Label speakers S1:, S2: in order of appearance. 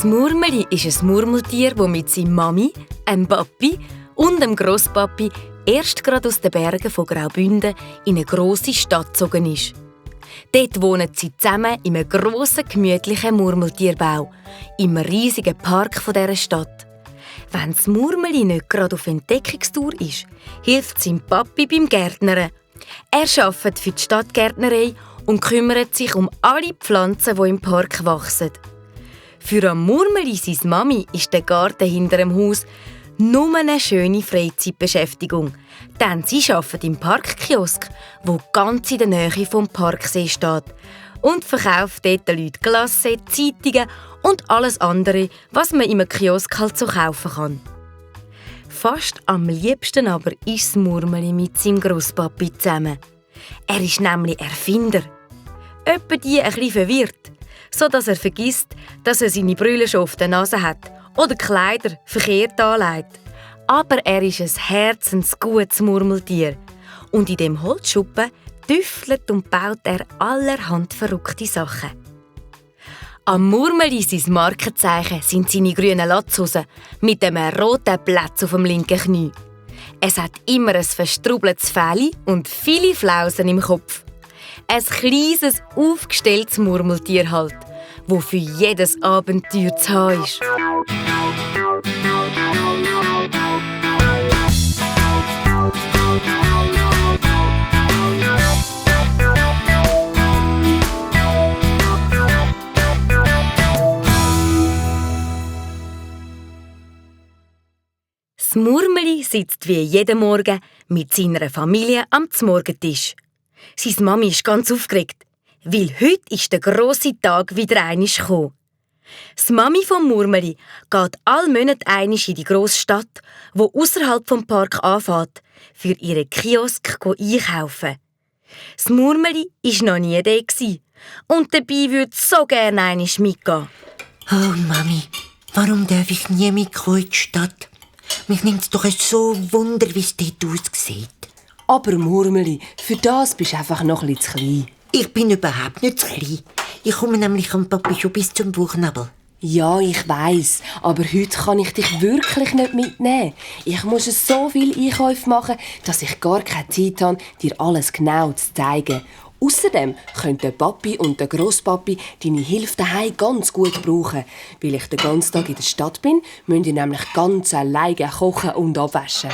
S1: Das Murmeli ist ein Murmeltier, das mit seiner Mami, einem Papi und dem Grosspapi erst gerade aus den Bergen von Graubünden in eine grosse Stadt gezogen ist. Dort wohnen sie zusammen in einem grossen, gemütlichen Murmeltierbau, im riesigen Park dieser Stadt. Wenn das Murmeli nicht gerade auf Entdeckungstour ist, hilft sein Papi beim Gärtnern. Er arbeitet für die Stadtgärtnerei und kümmert sich um alle Pflanzen, die im Park wachsen. Für am Murmeli, seine Mami, ist der Garten hinter dem Haus nur eine schöne Freizeitbeschäftigung. Denn sie arbeitet im Parkkiosk, der ganz in der Nähe vom Parksee steht, und verkauft dort den Leuten Glasse, Zeitungen und alles andere, was man im Kiosk halt so kaufen kann. Fast am liebsten aber ist das Murmeli mit seinem Grosspapi zusammen. Er ist nämlich Erfinder. Etwa die ein bisschen verwirrt, sodass er vergisst, dass er seine Brille schon auf der Nase hat oder die Kleider verkehrt anlegt. Aber er ist ein herzensgutes Murmeltier. Und in dem Holzschuppen tüftelt und baut er allerhand verrückte Sachen. Am Murmeli, sein Markenzeichen, sind seine grünen Latzhosen mit einem roten Platz auf dem linken Knie. Es hat immer ein verstrubeltes Fell und viele Flausen im Kopf. Ein kleines, aufgestelltes Murmeltier halt, das für jedes Abenteuer zu haben ist. Das Murmeli sitzt wie jeden Morgen mit seiner Familie am Morgentisch. Seine Mami ist ganz aufgeregt, weil heute ist der grosse Tag wieder einmal gekommen. Die Mami vom Murmeli geht alle Monate einmal in die grosse Stadt, die außerhalb vom Park anfängt, für ihren Kiosk einkaufen. Das Murmeli war noch nie da und dabei würde so gerne einmal mitgehen.
S2: Oh Mami, warum darf ich nie mitkommen in die Stadt? Mich nimmt es doch so Wunder, wie es dort aussieht.
S3: Aber Murmeli, für das bist du einfach noch ein bisschen zu klein.
S2: Ich bin überhaupt nicht zu klein. Ich komme nämlich am Papi schon bis zum Bauchnabel.
S3: Ja, ich weiss, aber heute kann ich dich wirklich nicht mitnehmen. Ich muss so viel Einkäufe machen, dass ich gar keine Zeit habe, dir alles genau zu zeigen. Außerdem können der Papi und der Grosspapi deine Hilfe daheim ganz gut brauchen. Weil ich den ganzen Tag in der Stadt bin, müsst ihr nämlich ganz alleine kochen und abwaschen.